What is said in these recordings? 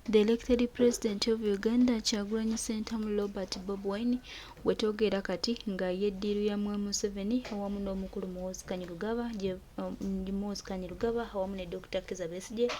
The elected president of Uganda Kyagulanyi Ssentamu Robert Bobi Wine wetwogerera kati nga ye ddiiru ya Mwami Museveni awamu n'omukulu Muhoozi Kainerugaba Muhoozi Kainerugaba awamu ne Dokita Kizza Besigye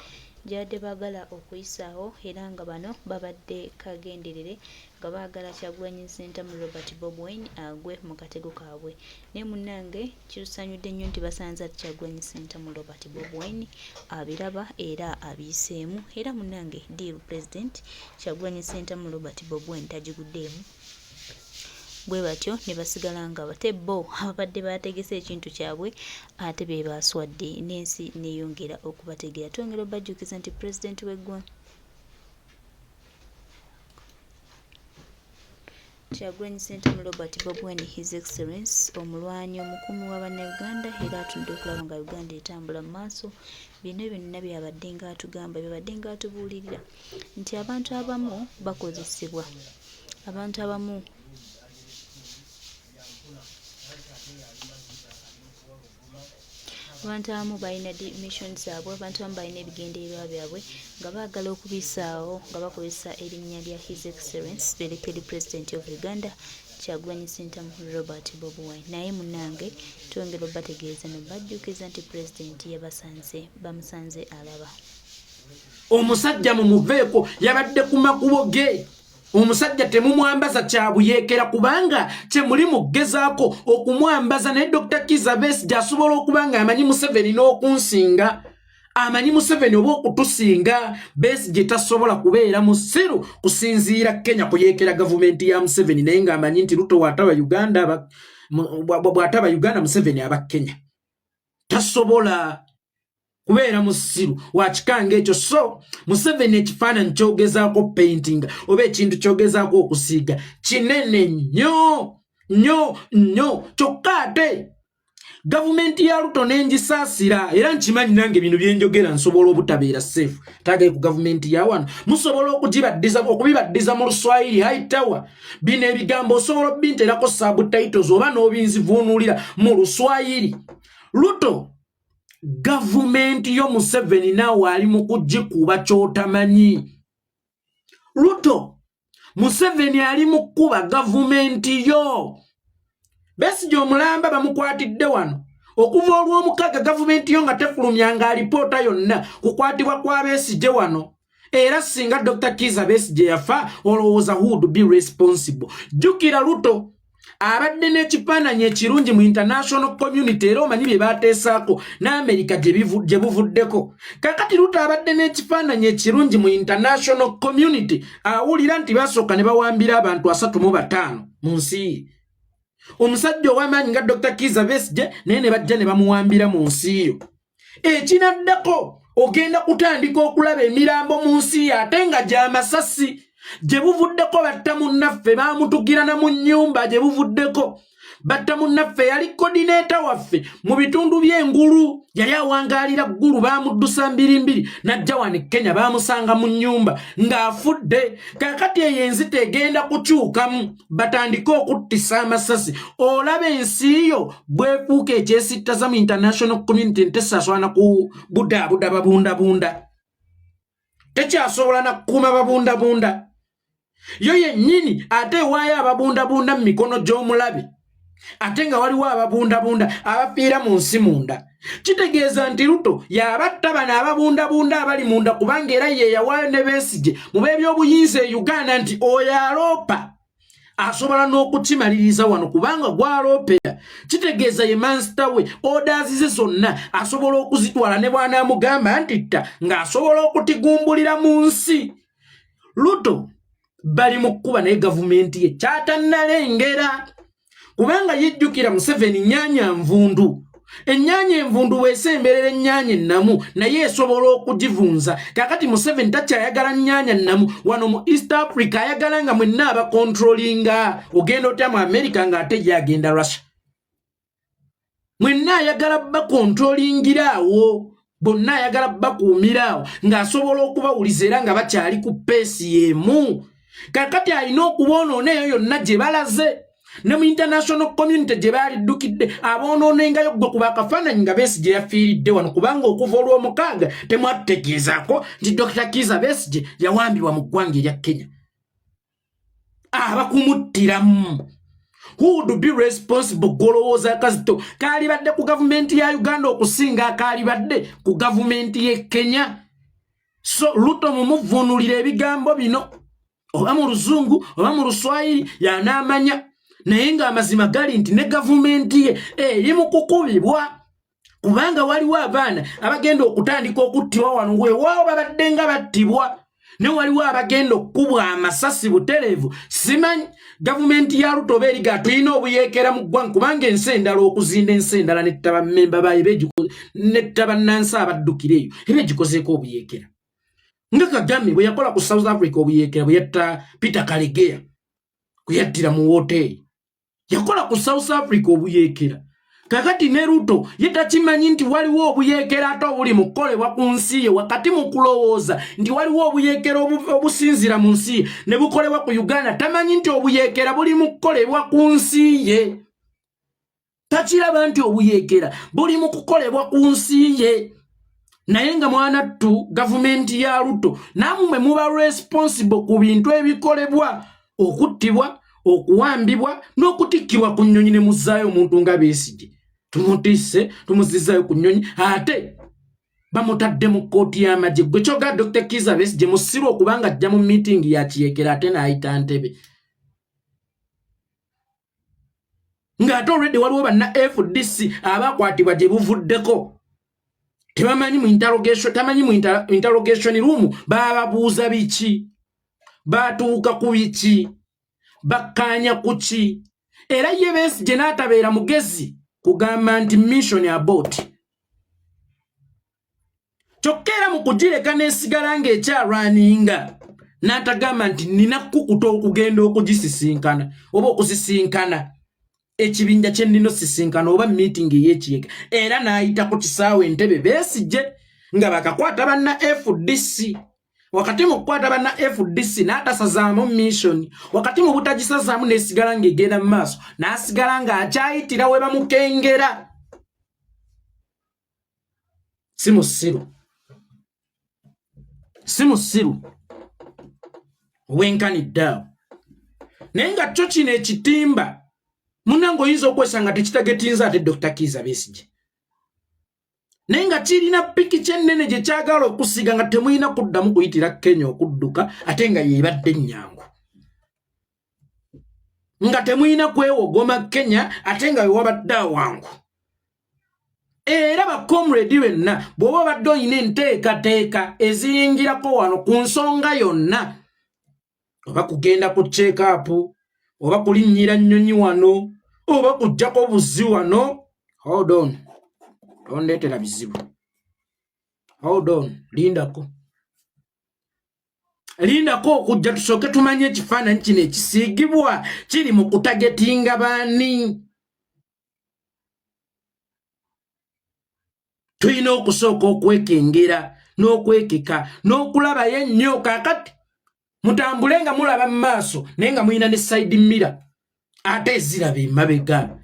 gyabadde baagala okuyisaawo era nga bano babadde kagenderere nga baagala Kyagulanyi Ssentamu Robert Bobi Wine agwe mu katego kaabwe. Naye munnange kitusanyudde nnyo nti basanze ati Kyagulanyi Ssentamu Robert Bobi Wine abiraba era abiyiseemu era munnange deal president Kyagulanyi Ssentamu Robert Bobi Wine tagiguddeemu bwe batyo ne basigala nga bate bo ababadde baategese ekintu kyabwe ate be baaswadde n'ensi neeyongera okubategeera. Twongera obajjukiza nti pulezidenti w'eggwanga Kyagulanyi Ssentamu Robert Bobi Wine His Excellence omulwanyi omukuumi wa Bannayuganda era atunudde okulaba nga Uganda etambula mu maaso. Bino byonna byabadde nga atugamba byabadde nga atubuulirira nti abantu abamu bakozesebwa abantu abamu Abantu abamu balina mission zaabwe, abantu abamu balina ebigendererwa byabwe nga baagala okubisaawo nga bakozesa erinnya lya His Excellence the elected president of Uganda Kyagulanyi Ssentamu Robert Bobi Wine. Naye munnange twongera obategeeza nobajjukiza nti pulezidenti yabasanze bamusanze alaba. Omusajja mumuveeko yabadde ku makubo ge. Omusajja temumwambaza kyabuyeekera kubanga kyemuli mugezaako okumwambaza. Naye Dr. Kizza Besigye asobola okuba nga amanyi Museveni n'okunsinga, amanyi Museveni oba okutusinga. Besigye tasobola kubeera musiru kusinziira Kenya kuyeekera gavumenti ya Museveni, naye ng'amanyi nti Ruto bw'ataba Uganda, bw'ataba Uganda Museveni aba Kenya. Tasobola kubeera musiru wakikanga ekyo. So Museveni ekifaananyi kyogezaako painting oba ekintu kyogezaako okusiiga kinene nnyo nnyo nnyo. Kyokka ate gavumenti ya Ruto nengisaasira, era nkimanyi nange bino byenjogera nsobola obutabeera safe tagaye ku gavumenti ya wano. Musobola okugibaddiza okubibaddiza mu Luswayiri haitawa bino ebigambo osobola obinterako subtitles oba n'obinzivuunulira mu Luswayiri. Ruto gavumenti yo Museveni naawe ali mu kugikuba kyotamanyi. Ruto Museveni ali mu kkuba gavumenti yo. Besigye omulamba bamukwatidde wano okuva olw'omukaaga, gavumenti yo nga tefulumyanga alipoota yonna kukwatibwa kwa Besigye wano. Era singa Dr. Kizza Besigye yafa, olowooza who would be responsible? Jjukira Ruto abadde n'ekifaananyi ekirungi mu international community, era omanyi bye bateesaako n'Amerika gye buvuddeko. Kakati Ruto abadde n'ekifaananyi ekirungi mu international community, awulira nti basooka ne bawambira abantu 35 mu nsi ye. Omusajja ow'amaanyi nga Dr. Kizza Besigye naye ne bajja ne bamuwambira mu nsi yo. Ekinaddako ogenda kutandika okulaba emirambo mu nsi yo ate nga gy'amasasi. Gye buvuddeko batta munnaffe, baamutugirana mu nnyumba. Gye buvuddeko batta munnaffe yali coordinator waffe mu bitundu by'engulu, yali awangaalira Ggulu, baamuddusa mbirimbiri najja wano e Kenya, baamusanga mu nnyumba ng'afudde. Kaakati eyo enzita egenda kukyukamu, batandike okuttisa amasasi. Olaba ensi yo bwefuuka ekyesittaza mu international community, ntesaswana ku budaabuda babundabunda, tekyasobola nakukuuma babundabunda yo yennyini, ate ewaayo ababundabunda mu mikono gy'omulabe, ate nga waliwo ababundabunda abafiira mu nsi munda. Kitegeeza nti Ruto yabatta bano ababundabunda abali munda, kubanga era ye yawaayo ne Besigye mu b'ebyobuyinza e Uganda nti oyo aloopa asobola n'okukimaliriza wano, kubanga gwaloopera kitegeeza ye master we, orders ze zonna asobola okuzitwala ne bw'anaamugamba nti tta ng'asobola okutigumbulira mu nsi. Ruto bali mu kkuba naye gavumenti ye kyatannalengera, kubanga yejjukira Museveni nnyanya nvundu. Ennyaanya envundu bw'esemberera ennyaanya ennamu naye esobola okugivunza. Kakati Museveni takyayagala nnyaanya nnamu wano mu East Africa, ayagala nga mwenna abakontrolinga. Ogenda otya mu America ng'ate ye agenda Russia? Mwenna ayagala bakontrolingira awo bonna, ayagala bakuumira awo ng'asobola okubawuliza era nga bakyali ku pace y'emu. Kakati alina okuboonoona eyo yonna gye balaze. Ne mu international community gye baaliddukidde aboonoonengayo ggwe kuba akafaananyi nga Besigye yafiiridde wano, kubanga okuva olw'omukaaga temwatutegeezaako nti Dr. Kiiza Besigye yawambibwa mu ggwanga erya Kenya. Abakumuttiramu, who would be responsible? Golowooza akazito kaalibadde ku gavumenti ya Uganda okusinga akaalibadde ku gavumenti y'e Kenya? So Ruto mumuvvuunulira ebigambo bino oba mu Luzungu oba mu Luswayiri, yanaamanya. Naye ng'amazima gali nti ne gavumenti ye eri mu kukubibwa, kubanga waliwo abaana abagenda okutandika okuttibwa wano. Weewaawo babadde nga battibwa, ne waliwo abagenda okukubwa amasasi butereevu. Simanyi gavumenti ya Ruto oba eriga tulina obuyeekera mu ggwanga, kubanga ensi endala okuzinda ensi endala netta bammemba baayo, netta bannansi abaddukira eyo, eba egikozeeko obuyeekera, nga Kagame bwe yakola ku South Africa obuyeekera bwe yatta Peter Karegeya, kuyattira mu woteeri. Yakola ku South Africa obuyeekera. Kakati ne Ruto ye takimanyi nti waliwo obuyeekera ate obuli mu kukolebwa ku nsi ye, wakati mu kulowooza nti waliwo obuyeekera obusinzira mu nsi ye ne bukolebwa ku Uganda. Tamanyi nti obuyeekera buli mu kukolebwa ku nsi ye. Takiraba nti obuyeekera buli mu kukolebwa ku nsi ye. Naye nga mwanattu gavumenti ya Ruto, nammwe muba responsible ku bintu ebikolebwa, okuttibwa, okuwambibwa n'okutikkibwa ku nnyonyi ne muzzaayo omuntu nga Besigye. Tumutisse, tumuzizaayo ku nnyonyi, ate bamutadde mu kkooti y'amagye. Gwe kyoga Dr. Kiiza Besigye musiru okubanga ajja mu miitingi ya kiyekera ate n'ayita ntebe, ng'ate olwedde waliwo banna FDC abakwatibwa gye buvuddeko. Tebamanyi mu interrogation, tamanyi mu interrogation room bababuuza biki, batuuka ku biki, bakkaanya ku ki. Era ye Besigye n'atabeera mugezi kugamba nti mission abort, kyokka era mu kugireka n'esigala ng'ekyalwaninga, n'atagamba nti nina kukuta okugenda okugisisinkana oba okusisinkana ekibinja kye nnina osisinkana oba meeting ey'ekiyega. Era n'ayita ku kisaawe Entebe Besigye nga bakakwata banna FDC. Wakati mu kukwata banna FDC n'atasazaamu mission, wakati mu butagisazaamu n'esigala ng'egenda mu maaso, n'asigala ng'akyayitira we bamukengera. Si musiru, si musiru obwenkanidde awo. Naye nga kyo kino ekitimba, munange, oyinza okwesanga tekitagetinza ate Dr. Kiiza Besigye, naye nga kirina piki kyennene gye kyagala okusiga nga temulina kuddamu kuyitira Kenya okudduka, ate nga yebadde ennyangu, nga temulina kwewogoma Kenya, ate nga wewabadde awangu. Era bacomrade benna, bw'oba obadde olina enteekateeka eziyingirako wano ku nsonga yonna, oba kugenda ku check-up, oba kulinnyira nnyonyi wano, oba kujjako buzi wano, hold on, tondeetera bizibu. Hold on, lindako, lindako okujja tusooke tumanye ekifaananyi kino ekisiigibwa kiri mu kutagetinga baani. Tulina okusooka okwekengera n'okwekeka n'okulabayo ennyo. Kaakati mutambule nga mulaba mu maaso, naye nga mulina ne side mirror ate eziraba emabega,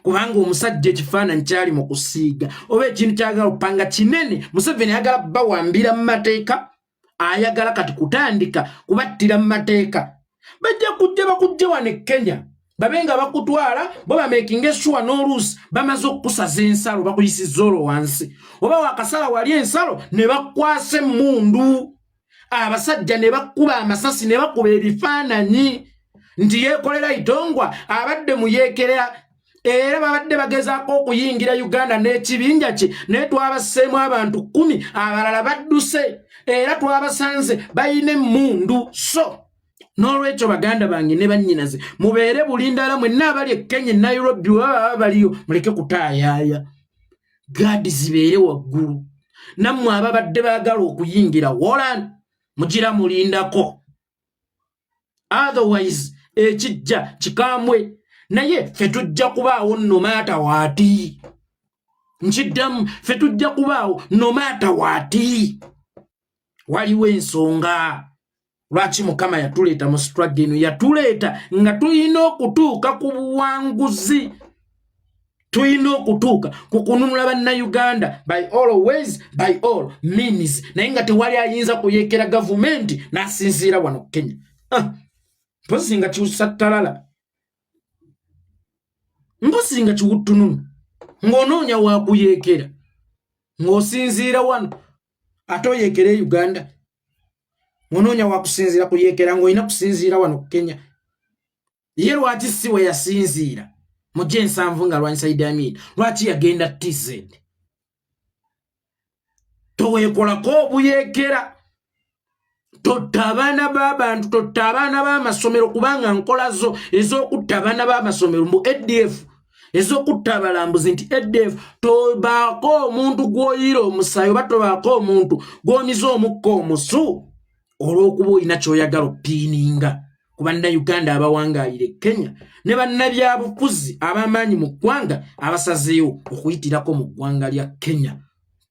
kubanga omusajja ekifaananyi kyali mu kusiiga oba ekintu kyagala okupanga kinene. Museveni ayagala bawambira mu mateeka, ayagala kati kutandika kubattira mu mateeka. Bajja kujja bakujje wano e Kenya, babe nga bakutwala bo bamakinga esure n'oluusi bamaze okukusaza ensalo, bakuyisizza olwo wansi oba wakasala wali ensalo ne bakwasa emmundu, abasajja ne bakuba amasasi ne bakuba ebifaananyi nti yeekolera itongwa abadde muyeekerera, era babadde bagezaako okuyingira Uganda n'ekibinja kye, naye twabasseemu abantu 10, abalala badduse, era twabasanze balina emmundu. So n'olwekyo, baganda bange ne bannyinaze, mubeere bulindala mwenna abali e Kenya, e Nairobi, weba baba baliyo, muleke kutaayaaya, gaadi zibeere waggulu. Nammwe ababadde baagala okuyingira Holland, mugira mulindako, otherwise ekijja kikambwe. Naye ffe tujja kubaawo no matter what. Nkiddamu, ffe tujja kubaawo no matter what. Waliwo ensonga. Lwaki Mukama yatuleeta mu struggle eno? Yatuleeta nga tulina okutuuka ku buwanguzi, tulina okutuuka ku kununula Bannayuganda by all ways, by all means, naye nga tewali ayinza kuyeekera gavumenti n'asinziira wano Kenya. Ah, mpozi nga kiwusattalala, mpozi nga kiwuttununu, ng'onoonya wakuyeekera ng'osinziira wano, ate oyeekera e Uganda. Onoonya wakusinziira kuyeekera ng'olina kusinziira wano ku Kenya. Ye lwaki si we yasinziira mu gyensanvu nga lwanyisa Idi Amin? Lwaki yagenda TZ? Toweekolako obuyeekera, totta abaana b'abantu, totta abaana b'amasomero, kubanga nkola zo ez'okutta abaana b'amasomero mbu ADF, ez'okutta abalambuzi nti ADF. Tobaako omuntu gw'oyiira omusaayi oba tobaako omuntu gw'omiza omukka omusu olw'okuba olina ky'oyagala opiininga ku Bannayuganda abawangaalira e Kenya ne bannabyabufuzi ab'amaanyi mu ggwanga abasazeewo okuyitirako mu ggwanga lya Kenya.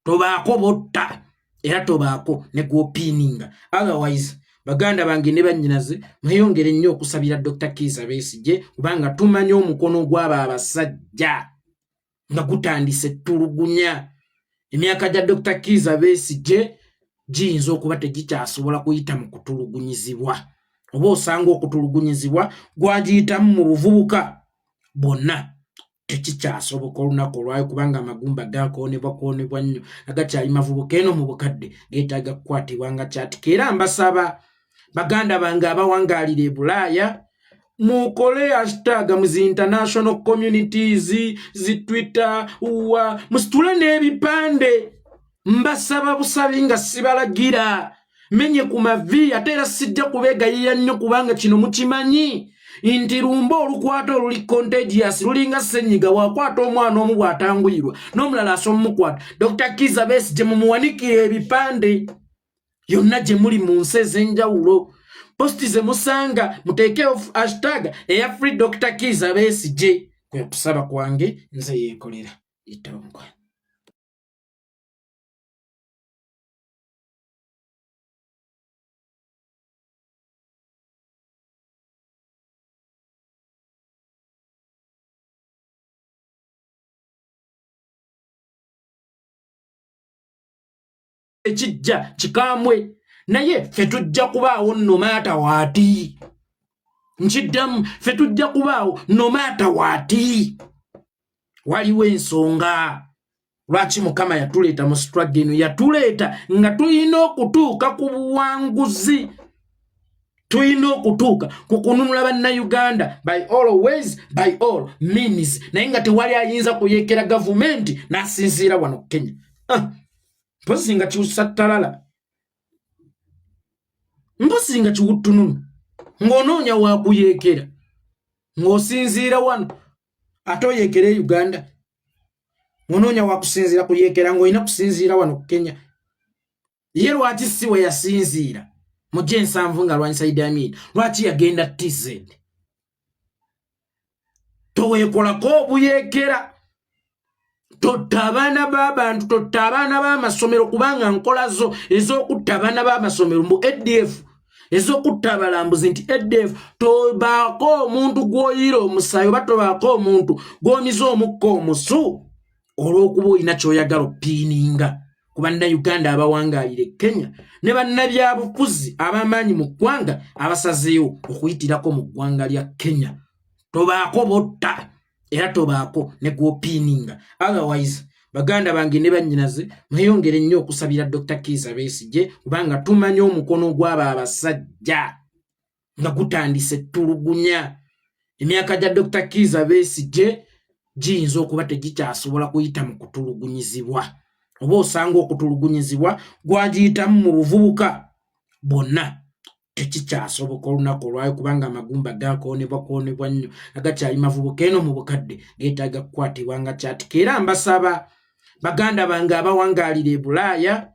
Tobaako botta era tobaako ne gwopiininga. Otherwise, baganda bange ne bannyinaze, mweyongere nnyo okusabira Dr. Kiiza Besigye, kubanga tumanyi omukono gw'abo abasajja nga gutandise ttulugunya. Emyaka gya Dr. Kiiza Besigye giyinza okuba tegikyasobola kuyita mu kutulugunyizibwa, oba osanga okutulugunyizibwa gwagiyitamu mu buvubuka bwonna tekikyasoboka olunaku olwayo, kubanga amagumba gakoonebwa koonebwa nnyo agakyali mavubuka, eno mu bukadde geetaaga kukwatibwa nga kyatika. Era mbasaba, baganda bange abawangaalira e Bulaaya, mukole hashtag mu zi international communities, zi Twitter, wa musitule n'ebipande. Mbasaba busabi nga sibalagira, menye ku mavi, ate era sijja kubeegayirira nnyo, kubanga kino mukimanyi nti lumba olukwata oluli contagious, lulinga ssenyiga, bw'akwata omwana omu bw'atanguyirwa n'omulala asomukwata. Dr. Kiza Besigye mumuwanikire ebipande yonna gye muli mu nsi ez'enjawulo. Posti ze musanga muteekewo hashtag eya free Dr. Kiza Besigye. Kwe kusaba kwange nze Yeekolera Itongwa. Ekijja kikambwe, naye ffe tujja kubaawo no matter what. Nkiddamu, ffe tujja kubaawo no matter what. Waliwo ensonga lwaki Mukama yatuleeta mu struggle eno. Yatuleeta nga tulina okutuuka ku buwanguzi, tulina okutuuka ku kununula Bannayuganda by all ways, by all means, naye nga tewali ayinza kuyeekera gavumenti n'asinziira wano Kenya. Ah, mpozi nga kiwusattalala, mpozi nga kiwuttununu, ng'onoonya wakuyeekera ng'osinziira wano, ate oyeekera e Uganda. Onoonya wakusinziira kuyeekera ng'olina kusinziira wano ku Kenya. Ye lwaki si we yasinziira mu gyensanvu nga lwanyisa Idi Amin? Lwaki yagenda TZ? Toweekolako obuyeekera, totta abaana b'abantu, totta abaana b'amasomero, kubanga nkola zo ez'okutta abaana b'amasomero mbu ADF, ez'okutta abalambuzi nti ADF. Tobaako omuntu gw'oyiira omusaayi oba tobaako omuntu gw'omiza omukka omusu olw'okuba olina ky'oyagala opiininga ku Bannayuganda abawangaalira e Kenya ne bannabyabufuzi ab'amaanyi mu ggwanga abasazeewo okuyitirako mu ggwanga lya Kenya. Tobaako botta era tobaako ne gwopiininga. Otherwise, baganda bange ne bannyinaze, mweyongere nnyo okusabira Dr. Kiiza Besigye, kubanga tumanyi omukono gw'abo abasajja nga gutandise ttulugunya. Emyaka gya Dr. Kiiza Besigye giyinza okuba tegikyasobola kuyita mu kutulugunyizibwa, oba osanga okutulugunyizibwa gwagiyitamu mu buvubuka bwonna tekikyasoboka olunaku olwayo, kubanga amagumba gakoonebwa koonebwa nnyo agakyali mavubuka, eno mu bukadde geetaaga kukwatibwa nga kyatika. Era mbasaba, baganda bange abawangaalira e Bulaaya,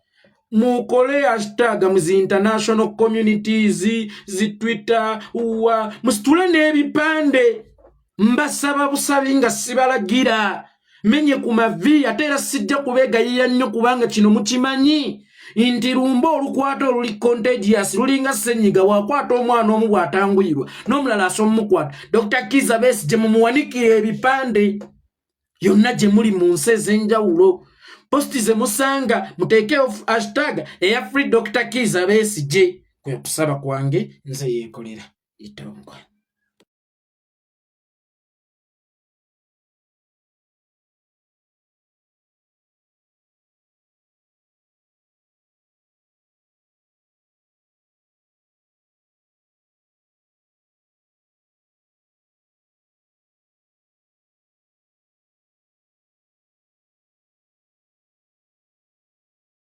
mukole hashtag mu zi international communities, zi Twitter, wa musitule n'ebipande. Mbasaba busabi nga sibalagira, menye ku mavi, ate era sijja kubeegayirira nnyo, kubanga kino mukimanyi Nti lumba olukwata oluli contagious, lulinga ssenyiga, bw'akwata omwana omu bw'atanguyirwa n'omulala asomukwata. Dr Kiza Besigye mumuwanikire ebipande yonna gye muli mu nsi ez'enjawulo. Post ze musanga muteekewo hashtag eya free Dr Kiza Besigye. Kwe kusaba kwange nze yeekolera itongwa.